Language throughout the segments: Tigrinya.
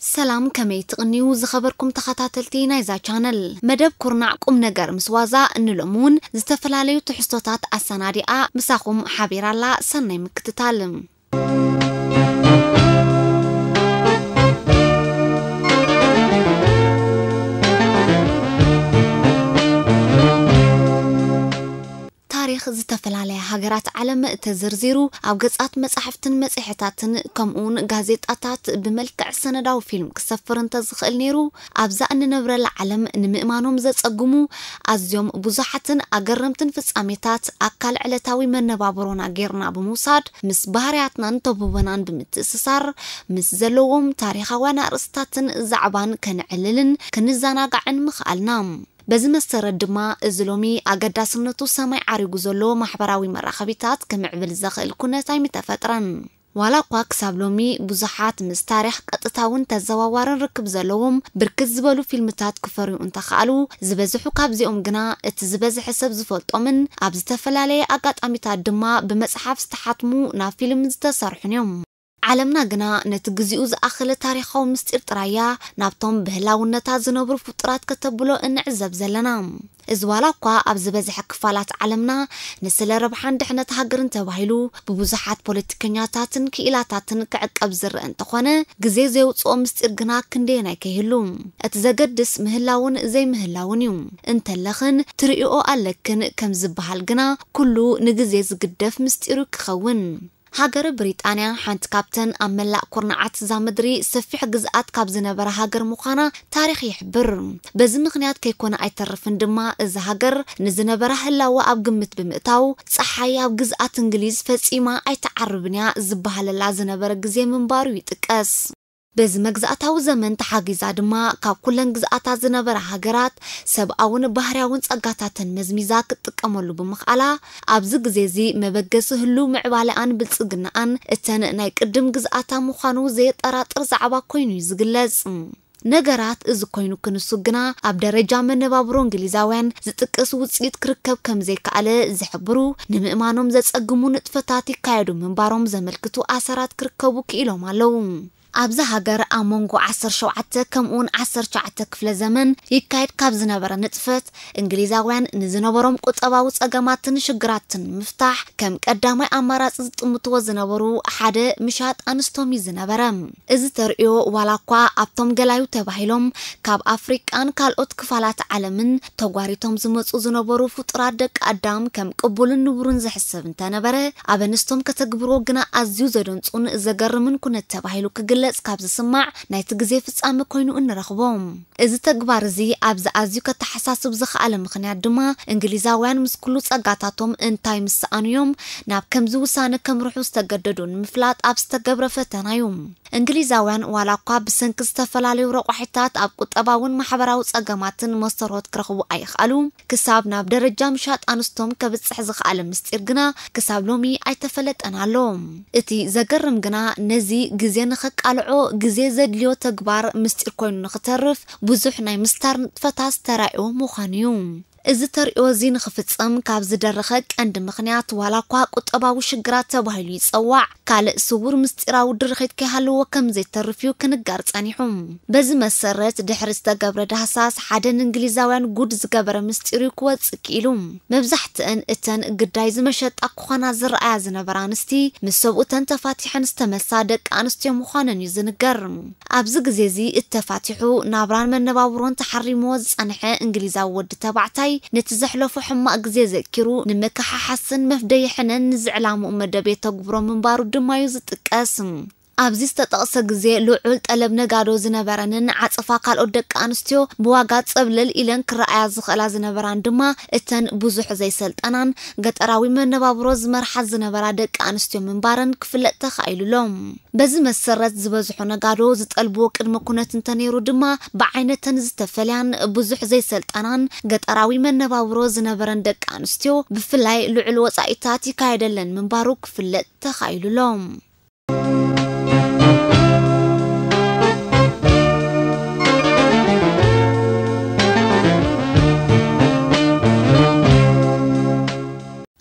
ሰላም፣ ከመይ ትቕንዩ ዝኸበርኩም ተኸታተልቲ ናይዛ ቻነል? መደብ ኩርናዕ ቁም ነገር ምስ ዋዛ እንሎም እውን ዝተፈላለዩ ትሕዝቶታት ኣሰናዲኣ ምሳኹም ሓቢራ ኣላ። ሰናይ ምክትታል። ታሪኽ ዝተፈላለያ ሃገራት ዓለም ተዘርዚሩ ኣብ ገጻት መጻሕፍትን መጽሔታትን ከምኡውን ጋዜጣታት ብመልክዕ ሰነዳዊ ፊልም ክሰፍር እንተዝኽእል ነይሩ፣ ኣብዛ እንነብረላ ዓለም ንምእማኖም ዘጸግሙ ኣዝዮም ብዙሓትን ኣገረምትን ፍጻሜታት ኣካል ዕለታዊ መነባብሮና ጌርና ብምውሳድ ምስ ባህርያትናን ተውህቦናን ብምትእስሳር ምስ ዘለዎም ታሪኻውያን ኣርእስታትን ዛዕባን ከነዕልልን ክንዘናጋዕን ምኽኣልና። በዚ መሰረት ድማ እዚ ሎሚ ኣገዳስነቱ ሰማይ ዓሪጉ ዘሎ ማሕበራዊ መራኸቢታት ክምዕብል ዘኽእል ኩነት ኣይምተፈጥረን። ዋላ እኳ ክሳብ ሎሚ ብዙሓት ምስ ታሪኽ ቀጥታውን ተዘዋዋርን ርክብ ዘለዎም ብርክት ዝበሉ ፊልምታት ክፈርዩ እንተኸኣሉ፣ ዝበዝሑ ካብዚኦም ግና እቲ ዝበዝሐ ሰብ ዝፈልጦምን ኣብ ዝተፈላለየ ኣጋጣሚታት ድማ ብመጽሓፍ ዝተሓትሙ ናብ ፊልም ዝተሰርሑን እዮም። ዓለምና ግና ነቲ ግዚኡ ዝኣኽለ ታሪኻዊ ምስጢር ጥራያ ናብቶም ብህላውነታ ዝነብሩ ፍጡራት ከተብሎ እንዕዘብ ዘለና። እዚ ዋላ እኳ ኣብ ዝበዝሐ ክፋላት ዓለምና ንስለ ረብሓን ድሕነት ሃገርን ተባሂሉ ብብዙሓት ፖለቲከኛታትን ክኢላታትን ክዕቀብ ዝረአ እንተኾነ፣ ግዜ ዘየውፅኦ ምስጢር ግና ክንደየናይ ከይህሉ። እቲ ዘገድስ ምህላውን ዘይምህላውን እዩ። እንተለኽን ትርእይኦ ኣለክን ከም ዝበሃል ግና ኩሉ ንግዜ ዝግደፍ ምስጢሩ ክኸውን። ሃገረ ብሪጣንያ ሓንቲ ካብተን ኣብ መላእ ኩርናዓት እዛ ምድሪ ሰፊሕ ግዝኣት ካብ ዝነበረ ሃገር ምዃና ታሪኽ ይሕብር። በዚ ምኽንያት ከይኮነ ኣይተርፍን ድማ እዚ ሃገር ንዝነበራ ህላወ ኣብ ግምት ብምእታው ጸሓይ ኣብ ግዝኣት እንግሊዝ ፈጺማ ኣይትዓርብን እያ ዝበሃለላ ዝነበረ ግዜ ምንባሩ ይጥቀስ። በዚ መግዛእታዊ ዘመን ተሓጊዛ ድማ ካብ ኩለን ግዝኣታት ዝነበራ ሃገራት ሰብኣውን ባህርያውን ጸጋታተን መዝሚዛ ክትጥቀመሉ ብምኽኣላ፣ ኣብዚ ግዜ እዚ መበገሲ ህሉው ምዕባለኣን ብልጽግናኣን እተን ናይ ቅድም ግዝኣታ ምዃኑ ዘየጠራጥር ዛዕባ ኮይኑ እዩ ዝግለጽ። ነገራት እዚ ኮይኑ ክንሱ ግና ኣብ ደረጃ መነባብሮ እንግሊዛውያን ዝጥቀስ ውጽኢት ክርከብ ከም ዘይከኣለ ዝሕብሩ ንምእማኖም ዘጸግሙ ንጥፈታት ይካየዱ ምንባሮም ዘመልክቱ ኣሰራት ክርከቡ ክኢሎም ኣለዉ። ኣብዚ ሃገር ኣብ መንጎ ዓሰርተ ሸውዓተ ከምኡውን ዓሰርተ ትሽዓተ ክፍለ ዘመን ይካየድ ካብ ዝነበረ ንጥፈት፣ እንግሊዛውያን ንዝነበሮም ቁጠባዊ ጸገማትን ሽግራትን ንምፍታሕ ከም ቀዳማይ ኣማራጺ ዝጥምትዎ ዝነበሩ ሓደ ምሻጥ ኣንስቶም እዩ ዝነበረ። እዚ ተርእዮ ዋላ እኳ ኣብቶም ገላዩ ተባሂሎም ካብ ኣፍሪቃን ካልኦት ክፋላት ዓለምን ተጓሪቶም ዝመጹ ዝነበሩ ፍጡራት ደቂ ኣዳም ከም ቅቡልን ንቡርን ዝሕሰብ እንተነበረ፣ ኣብ ኣንስቶም ከተግብርዎ ግና ኣዝዩ ዘደንጹን ዘገርምን ኩነት ተባሂሉ ክግለጽ ካብ ዝስማዕ ናይቲ ግዜ ፍጻመ ኮይኑ እንረኽቦ። እዚ ተግባር እዚ ኣብዚ ኣዝዩ ከተሓሳስብ ዝኸኣለ ምኽንያት ድማ እንግሊዛውያን ምስ ኩሉ ጸጋታቶም እንታይ ምስ ሰኣኑ እዮም ናብ ከምዚ ውሳነ ከምርሑ ዝተገደዱ ንምፍላጥ ኣብ ዝተገብረ ፈተና እዩ። እንግሊዛውያን ዋላ እኳ ብሰንኪ ዝተፈላለዩ ረቋሒታት ኣብ ቁጠባውን ማሕበራዊ ጸገማትን መስተርሆት ክረኽቡ ኣይኽኣሉ፣ ክሳብ ናብ ደረጃ ምሻጥ ኣንስቶም ከብጽሕ ዝኸኣለ ምስጢር ግና ክሳብ ሎሚ ኣይተፈለጠን ኣሎ። እቲ ዘገርም ግና ነዚ ግዜ ንኸቃልዖ ግዜ ዘድልዮ ተግባር ምስጢር ኮይኑ ንኽተርፍ ብዙሕ ናይ ምስታር ንጥፈታት ዝተራእዮ ምዃኑ እዩ። እዚ ተርእዮ እዚ ንኽፍጸም ካብ ዝደረኸ ቀንዲ ምኽንያት ዋላ እኳ ቁጠባዊ ሽግራት ተባሂሉ ይጸዋዕ፣ ካልእ ስውር ምስጢራዊ ድርኺት ከይሃለዎ ከም ዘይተርፍ እዩ ክንገር ጸኒሑ። በዚ መሰረት ድሕሪ ዝተገብረ ዳህሳስ ሓደ ንእንግሊዛውያን ጉድ ዝገበረ ምስጢር እዩ ክወጽእ ክኢሉ። መብዛሕትአን እተን ግዳይ ዝመሸጣ ክኾና ዝረኣያ ዝነበራ ኣንስቲ ምስ ሰብኡተን ተፋቲሐን ዝተመልሳ ደቂ ኣንስትዮ ምዃነን እዩ ዝንገር። ኣብዚ ግዜ እዚ እተፋቲሑ ናብራን መነባብሮን ተሓሪምዎ ዝጸንሐ እንግሊዛዊ ወዲ ተባዕታይ ነቲ ዘሕለፎ ሕማቕ ግዜ ዘኪሩ ንምክሓሓስን መፍደይሕንን ንዝዕላምኡ መደብ የተግብሮ ምንባሩ ድማ እዩ ዝጥቀስ። ኣብዚ ዝተጠቕሰ ግዜ ልዑል ጠለብ ነጋዶ ዝነበረንን ዓጸፋ ካልኦት ደቂ ኣንስትዮ ብዋጋ ጸብለል ኢለን ክረኣያ ዝኽእላ ዝነበራን ድማ እተን ብዙሕ ዘይሰልጠናን ገጠራዊ መነባብሮ ዝመርሓ ዝነበራ ደቂ ኣንስትዮ ምንባረን ክፍለጥ ተኻኢሉሎም። በዚ መሰረት ዝበዝሑ ነጋዶ ዝጠልብዎ ቅድመ ኩነት እንተነይሩ ድማ ብዓይነተን ዝተፈልያን ብዙሕ ዘይሰልጠናን ገጠራዊ መነባብሮ ዝነበረን ደቂ ኣንስትዮ ብፍላይ ልዑል ወጻኢታት ይካየደለን ምንባሩ ክፍለጥ ተኻኢሉሎም።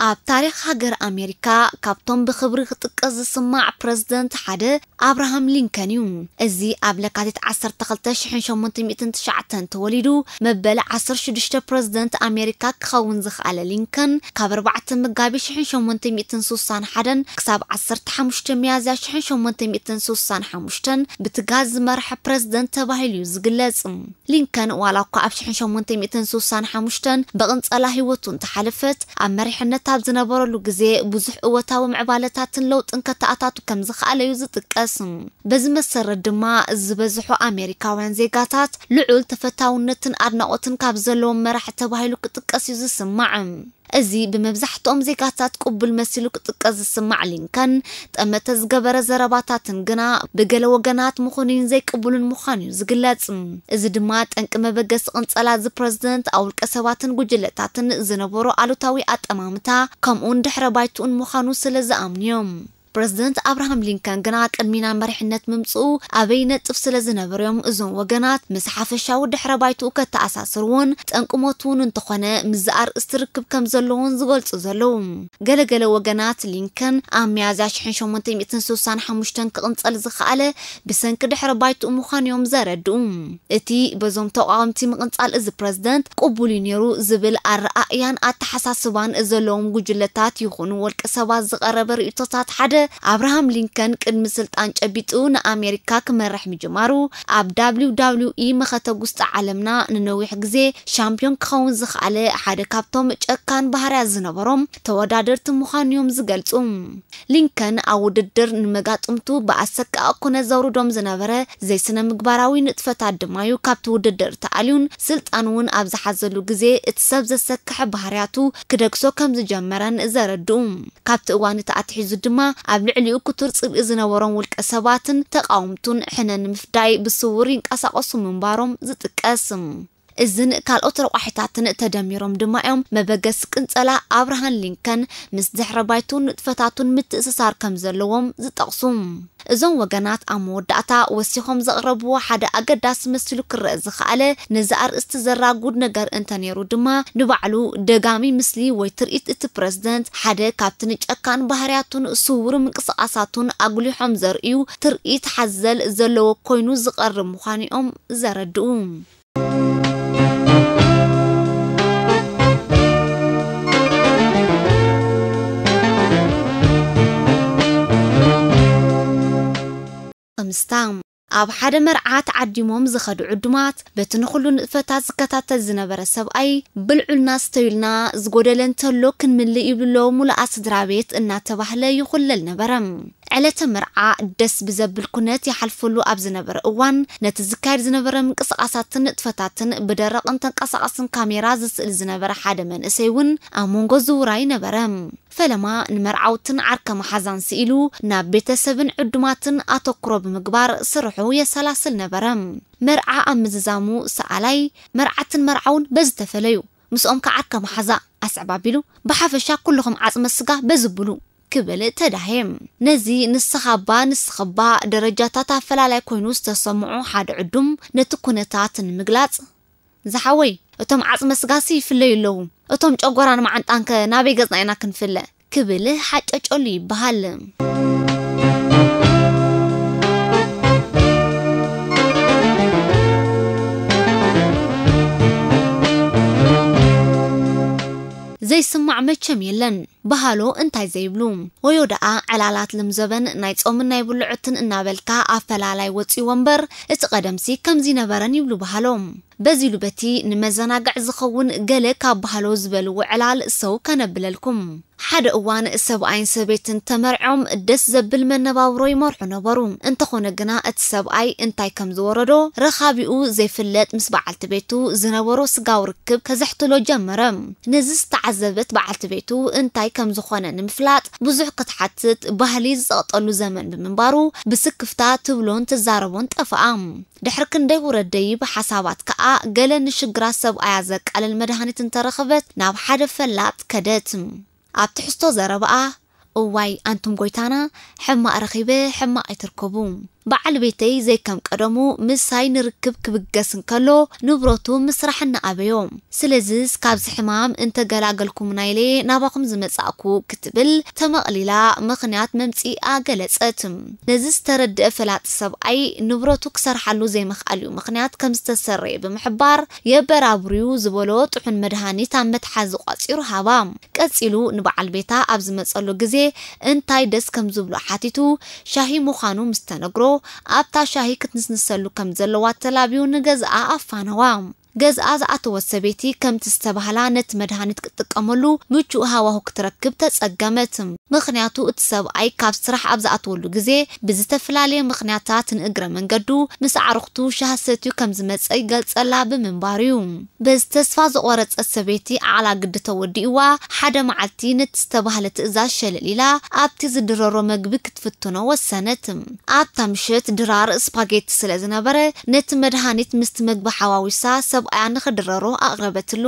ኣብ ታሪኽ ሃገር ኣሜሪካ ካብቶም ብኽብሪ ክጥቀስ ዝስማዕ ፕረዚደንት ሓደ ኣብርሃም ሊንከን እዩ። እዚ ኣብ ለካቲት ዓሰርተ ክልተ ሽሕን ሸሞንተ ሚእትን ትሽዓተን ተወሊዱ፣ መበል ዓሰርተ ሽዱሽተ ፕረዚደንት ኣሜሪካ ክኸውን ዝኸኣለ ሊንከን፣ ካብ ኣርባዕተ መጋቢት ሽሕን ሸሞንተ ሚእትን ስሳን ሓደን ክሳብ ዓሰርተ ሓሙሽተ ሚያዝያ ሽሕን ሸሞንተ ሚእትን ስሳን ሓሙሽተን ብትጋዝ ዝመርሐ ፕረዚደንት ተባሂሉ እዩ ዝግለጽ። ሊንከን ዋላ እኳ ኣብ ሽሕን ሸሞንተ ሚእትን ስሳን ሓሙሽተን ብቕንጸላ ህይወቱ እንተሓለፈት፣ ኣብ መሪሕነት ኣብ ዝነበረሉ ግዜ ብዙሕ እወታዊ ምዕባለታትን ለውጥን ከተኣታቱ ከም ዝኸኣለ እዩ ዝጥቀስ። በዚ መሰረት ድማ ዝበዝሑ ኣሜሪካውያን ዜጋታት ልዑል ተፈታውነትን ኣድናቖትን ካብ ዘለዎም መራሒ ተባሂሉ ክጥቀስ እዩ ዝስማዕ። እዚ ብመብዛሕትኦም ዜጋታት ቅቡል መሲሉ ክጥቀስ ዝስማዕ ሊንከን፣ ጠመተ ዝገበረ ዘረባታትን ግና ብገለ ወገናት ምኹንን ዘይቅቡልን ምዃኑ እዩ ዝግለጽ። እዚ ድማ ጠንቂ መበገሲ ቅንጸላ እዚ ፕረዚደንት ኣብ ውልቀ ሰባትን ጉጅለታትን ዝነበሮ ኣሉታዊ ኣጠማምታ፣ ከምኡውን ድሕረ ባይትኡን ምዃኑ ስለ ዝኣምኑ እዮም። ፕረዚደንት ኣብርሃም ሊንከን ግና ቅድሚ ናብ መሪሕነት ምምጽኡ ኣበይ ነጥፍ ስለ ዝነበሩ እዮም እዞም ወገናት ምስ ሓፈሻዊ ድሕረ ባይትኡ ከተኣሳስርዎን ጠንቂ ሞቱ እውን እንተኾነ ምስ ዝኣርእስቲ ርክብ ከም ዘለዎን ዝገልጹ ዘለዉ። ገለገለ ወገናት ሊንከን ኣብ ሚያዝያ ሽሕን ሸሞንተ ሚእትን ስሳን ሓሙሽተን ክቕንጸል ዝኸኣለ ብሰንኪ ድሕረ ባይትኡ ምዃኑ እዮም ዘረድኡ። እቲ በዞም ተቓወምቲ ምቕንጻል እዚ ፕረዚደንት ቅቡል እዩ ነይሩ ዝብል ኣረኣእያን ኣተሓሳስባን ዘለዎም ጉጅለታት ይኹኑ ውልቀ ሰባት ዝቐረበ ርእይቶታት ሓደ፣ ኣብርሃም ሊንከን ቅድሚ ስልጣን ጨቢጡ ንኣሜሪካ ክመርሕ ምጅማሩ፣ ኣብ ደብሊው ደብሊው ኢ መኸተ ጉስጢ ዓለምና ንነዊሕ ግዜ ሻምፒዮን ክኸውን ዝኸኣለ ሓደ ካብቶም ጨካን ባህርያት ዝነበሮም ተወዳደርቲ ምዃኑ እዮም ዝገልጹ። ሊንከን ኣብ ውድድር ንመጋጥምቱ ብኣሰቃቒ ኩነት ዘውርዶም ዝነበረ ዘይስነ ምግባራዊ ንጥፈታት ድማዩ ካብቲ ውድድር ተኣልዩን ስልጣን እውን ኣብ ዝሓዘሉ ግዜ እቲ ሰብ ዘሰክሐ ባህርያቱ ክደግሶ ከም ዝጀመረን ዘረድኡ። ካብቲ እዋን እቲ ኣትሒዙ ድማ ኣብ ልዕሊኡ ክቱር ጽልኢ ዝነበሮም ውልቀ ሰባትን ተቓወምቱን ሕነ ንምፍዳይ ብስውር ይንቀሳቐሱ ምንባሮም ዝጥቀስ። እዝን ካልኦት ረቋሒታትን ተደሚሮም ድማ እዮም መበገሲ ቅንጸላ ኣብርሃን ሊንከን ምስ ድሕረ ባይቱን ንጥፈታቱን ምትእስሳር ከም ዘለዎም ዝጠቕሱ። እዞም ወገናት ኣብ መወዳእታ ወሲኾም ዘቕረብዎ ሓደ ኣገዳሲ መሲሉ ክረአ ዝኸኣለ፣ ነዚ ኣርእስቲ ዘራጉድ ነገር እንተነይሩ ድማ፣ ንባዕሉ ደጋሚ ምስሊ ወይ ትርኢት እቲ ፕረዚደንት ሓደ ካብቲ ንጨካን ባህርያቱን ስውር ምንቅስቓሳቱን ኣጉሊሖም ዘርእዩ ትርኢት ሓዘል ዘለዎ ኮይኑ ዝቐርብ ምዃኑ እዮም ዘረድኡ። ኸምስታ፣ ኣብ ሓደ መርዓ ተዓዲሞም ዝኸዱ ዕዱማት፣ በቲ ንኹሉ ንጥፈታት ዝከታተል ዝነበረ ሰብኣይ፣ "ብልዑልና ስተዩልና፣ ዝጎደለ እንተሎ ክንምልእ" ይብሉ ኣለዉ፣ ሙሉኣ ስድራ ቤት እናተባህለ ይኹለል ነበረ። ዕለተ መርዓ ደስ ብዘብል ኩነት ይሓልፈሉ ኣብ ዝነበረ እዋን፣ ነቲ ዝካየድ ዝነበረ ምንቅስቓሳትን ንጥፈታትን ብደረቕን ተንቀሳቓስን ካሜራ ዝስእል ዝነበረ ሓደ መንእሰይ እውን ኣብ መንጎ ዝውራይ ነበረ። ፈለማ ንመርዓውትን ዓርከ መሓዛን ስኢሉ፣ ናብ ቤተሰብን ዕዱማትን ኣተኩሮ ብምግባር ስርሑ የሰላስል ነበረ። መርዓ ኣብ ምዝዛሙ ሰኣላይ፣ "መርዓትን መርዓውን በዚ ተፈለዩ፣ ምስኦም ከ ዓርከ መሓዛ ኣስዕብ ኣቢሉ፣ ብሓፈሻ ኩልኹም ዓጽመ ስጋ በዚ ብሉ" ክብል ተዳህየ። ነዚ ንስኻ እባ ንስኺ እባ ደረጃታት ኣፈላላይ ኮይኑ ዝተሰምዖ ሓደ ዕዱም፣ ነቲ ኩነታት ንምግላጽ፣ "ዝሓወይ፣ እቶም ዓጽመ ስጋሲ ይፍለዩ ኣለዉ፣ እቶም ጨጎራን መዓንጣንከ ናበይ ገጽና ኢና ክንፍለ?" ክብል ሓጨጨሉ ይበሃል። ዘይስማዕ መቸም የለን። በሃሎ እንታይ ዘይብሉ? ወዮ ደኣ ዕላላት ልምዘበን ናይ ጾምን ናይ ብልዖትን እናበልካ ኣፈላላይ ወጺዎ እምበር፣ እቲ ቀደምሲ ከምዚ ነበረን ይብሉ በሃሎ። በዚሉ በቲ ንመዘናግዕ ዝኸውን ገለ ካብ በሃሎ ዝበልዎ ዕላል ሰው ከነብለልኩም። ሓደ እዋን ሰብኣይን ሰበይትን ተመርዖም ደስ ዘብል መነባብሮ ይመርሑ ነበሩ። እንተኾነ ግና እቲ ሰብኣይ እንታይ ከም ዝወረዶ ረኻቢኡ ዘይፍለጥ ምስ በዓልቲ ቤቱ ዝነበሮ ስጋዊ ርክብ ከዘሕትሎ ጀመረ። ነዚ ዝተዓዘበት በዓልቲ ቤቱ እንታይ ከም ዝኾነ ንምፍላጥ ብዙሕ ክትሓትት ባህሊ ዝጸቕጠሉ ዘመን ብምንባሩ ብስክፍታ ትብሎን ትዛረቦን ጠፍኣ። ድሕሪ ክንደይ ውረድ ደይብ ሓሳባት ከኣ ገለ ንሽግራት ሰብኣያ ዘቃልል መድሃኒት እንተረኸበት ናብ ሓደ ፈላጥ ከደት። ኣብ ትሕዝቶ ዘረባኣ፣ "እዋይ ኣንቱም ጎይታና፣ ሕማቕ ረኺበ ሕማቕ ኣይትርከቡ። በዓል ቤተይ ዘይከም ቀደሙ ምሳይ ንርክብ ክብገስ እንከሎ፣ ንብረቱ ምስራሕ እናኣበዮ። ስለዝስ ካብዚ ሕማም እንተገላገልኩምና ኢለ ናባኹም ዝመጻእኩ ክትብል ተመቕሊላ ምኽንያት መምጺኣ ገለጸት። ነዚ ዝተረድአ ፈላጢ ሰብኣይ ንብረቱ ክሰርሓሉ ዘይምኽኣል'ዩ ምኽንያት ከም ዝተሰረየ ብምሕባር፣ የበራብርዩ ዝበሎ ጥሑን መድሃኒት ኣብ መትሓዚ ቋጺሩ ሃባ። ቀጺሉ ንበዓል ቤታ ኣብ ዝመጸሉ ግዜ እንታይ ደስ ከም ዝብሎ ሓቲቱ፣ ሻሂ ምዃኑ ምስ ተነግሮ፣ ኣብታ ሻሂ ክትንስንሰሉ ከም ዘለዋ ተላብዩ ንገዝኣ ኣፋነዋ። ገዝኣ ዝኣተወት ሰበይቲ ከምቲ ዝተባህላ ነቲ መድሃኒት ክትጥቀመሉ ምቹእ ሃዋሁ ክትረክብ ተጸገመት። ምኽንያቱ እቲ ሰብኣይ ካብ ስራሕ ኣብ ዝኣተወሉ ግዜ ብዝተፈላለየ ምኽንያታት ንእግረ መንገዱ ምስ ኣዕሩኽቱ ሻሂ ሰትዩ ከም ዝመጸ ይገልጸላ ብምንባሩ'ዩ። በዚ ተስፋ ዝቖረጸት ሰበይቲ ዓቕላ ግዲ ተወዲእዋ ሓደ መዓልቲ ነቲ ዝተባህለ ትእዛዝ ሸለል ኢላ ኣብቲ ዝድረሮ መግቢ ክትፍትኖ ወሰነት። ኣብታ ምሸት ድራር ስፓጌቲ ስለ ዝነበረ፣ ነቲ መድሃኒት ምስቲ መግቢ ሓዋዊሳ ሰብኣያ ንኽድረሮ ኣቕረበትሉ።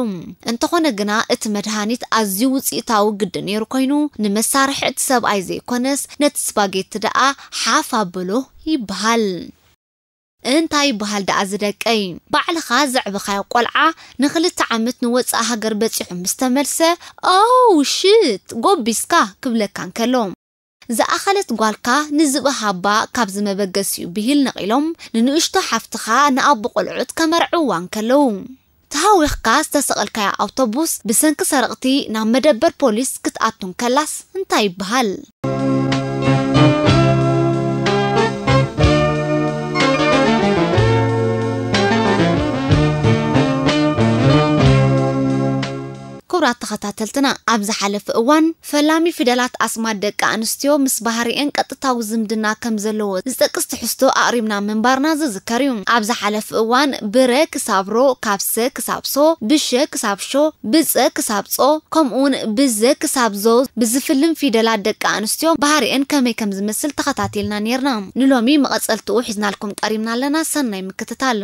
እንተኾነ ግና፣ እቲ መድሃኒት ኣዝዩ ውጽኢታዊ ግዲ ነይሩ ኮይኑ፣ ንመሳርሒ እቲ ሰብኣይ ዘይኮነስ፣ ነቲ ስፓጌቲ ደኣ ሓፍ ኣበሎ ይበሃል። እንታይ ይበሃል ደኣ ዝደቀይ? ባዕልኻ ዘዕበኻዮ ቆልዓ ንኽልተ ዓመት ንወጻኢ ሃገር በጺሑ ምስ ተመልሰ፣ "ኦው ሽት፣ ጎቢስካ" ክብለካ እንከሎ፣ ዝኣኸለት ጓልካ ንዝብኢ ሃባ ካብዚ መበገሲኡ ብሂል ነቒሎም ንንእሽቶ ሓፍትኻ ንኣቦ ቆልዑት ከመርዕዋ እንከለዉ፣ ተሃዊኽካ ዝተሰቐልካያ ኣውቶቡስ ብሰንኪ ሰረቕቲ ናብ መደበር ፖሊስ ክትኣቱ እንከላስ እንታይ ይበሃል? ክቡራት ተኸታተልትና፣ ኣብ ዝሓለፈ እዋን ፈላሚ ፊደላት ኣስማት ደቂ ኣንስትዮ ምስ ባህሪኤን ቀጥታዊ ዝምድና ከም ዘለዎ ዝጠቅስ ትሕዝቶ ኣቕሪብና ምንባርና ዝዝከር እዩ። ኣብ ዝሓለፈ እዋን ብረ ክሳብ ሮ፣ ካብ ሰ ክሳብ ሶ፣ ብሸ ክሳብ ሾ፣ ብጸ ክሳብ ጾ፣ ከምኡውን ብዘ ክሳብ ዞ ብዝፍልም ፊደላት ደቂ ኣንስትዮ ባህሪኤን ከመይ ከም ዝመስል ተኸታቲልና ነይርና። ንሎሚ መቐጸልትኡ ሒዝናልኩም ቀሪብና ኣለና። ሰናይ ምክትታል።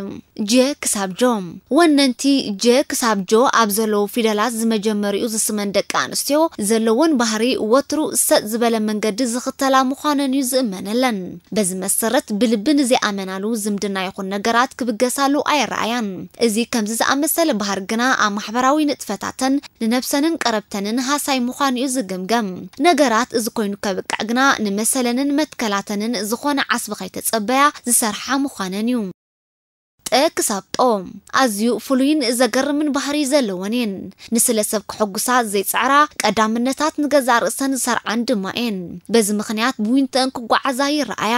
ጀ ክሳብ ጆ። ወነንቲ ጀ ክሳብ ጆ ኣብ ዘለዉ ፊደላት ዝመጀመሪኡ ዝስመን ደቂ ኣንስትዮ ዘለወን ባህሪ ወትሩ ሰጥ ዝበለ መንገዲ ዝኽተላ ምዃነን እዩ ዝእመነለን። በዚ መሰረት ብልቢ ንዘይኣመናሉ ዝምድና ይኹን ነገራት ክብገሳሉ ኣይረኣያን። እዚ ከምዚ ዝኣመሰለ ባህሪ ግና ኣብ ማሕበራዊ ንጥፈታተን ንነብሰንን ቀረብተንን ሃሳይ ምዃኑ እዩ ዝግምገም። ነገራት እዚ ኮይኑ ከብቅዕ ግና ንመሰለንን መትከላተንን ዝኾነ ዓስቢ ከይተጸበያ ዝሰርሓ ምዃነን እዩ። ጠ ክሳብ ጦ። ኣዝዩ ፍሉይን ዘገርምን ባህሪ ዘለወን እየን። ንስለ ሰብ ክሕጉሳ ዘይጽዕራ፣ ቀዳምነታት ንገዛእ ርእሰን ዝሰርዓን ድማ እየን። በዚ ምኽንያት ብዊንተአን ክጓዓዛ ይረኣያ።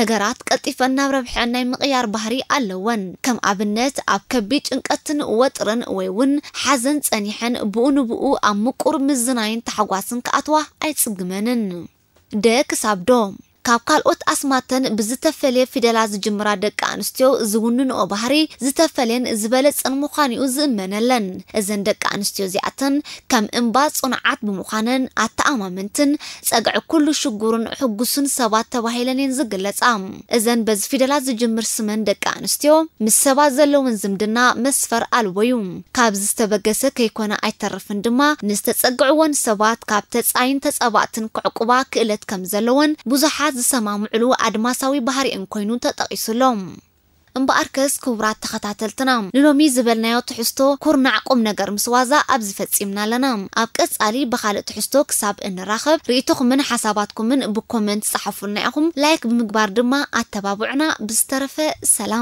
ነገራት ቀልጢፈን ናብ ረብሐአን ናይ ምቕያር ባህሪ ኣለወን። ከም ኣብነት፣ ኣብ ከቢድ ጭንቀትን ወጥርን ወይ እውን ሓዘን ጸኒሐን ብኡ ንብኡ ኣብ ምቁር ምዝናይን ታሕጓስን ክኣትዋ ኣይጽግመንን። ደ ክሳብ ዶ። ካብ ካልኦት ኣስማተን ብዝተፈለየ ፊደላት ዝጅምራ ደቂ ኣንስትዮ ዝውንንኦ ባህሪ ዝተፈለየን ዝበለጸን ምዃኑ እዩ ዝእመነለን። እዘን ደቂ ኣንስትዮ እዚኣተን ከም እምባ ጽኑዓት ብምዃነን ኣተኣማመንትን ጸግዒ ኩሉ ሽጉርን ሕጉስን ሰባት ተባሂለን እየን ዝግለጻ። እዘን በዚ ፊደላት ዝጅምር ስመን ደቂ ኣንስትዮ ምስ ሰባት ዘለወን ዝምድና መስፈር ኣልቦ እዩ። ካብዚ ዝተበገሰ ከይኮነ ኣይተርፍን ድማ ንዝተጸግዕወን ሰባት ካብ ተጻይን ተጻባእትን ክዕቁባ ክእለት ከም ዘለወን ብዙሓት ዝሰማምዕሉ ኣድማሳዊ ባህሪኤን ኮይኑ ተጠቒሱሎም። እምበኣርከስ ክቡራት ተኸታተልትና፣ ንሎሚ ዝበልናዮ ትሕዝቶ ኩርናዕ ቁም ነገር ምስ ዋዛ ኣብዚ ፈጺምና ኣለና። ኣብ ቀጻሊ ብኻልእ ትሕዝቶ ክሳብ እንራኸብ ርእይቶኹምን ሓሳባትኩምን ብኮመንት ጸሓፉልና ኢኹም። ላይክ ብምግባር ድማ ኣተባብዑና። ብዝተረፈ ሰላም።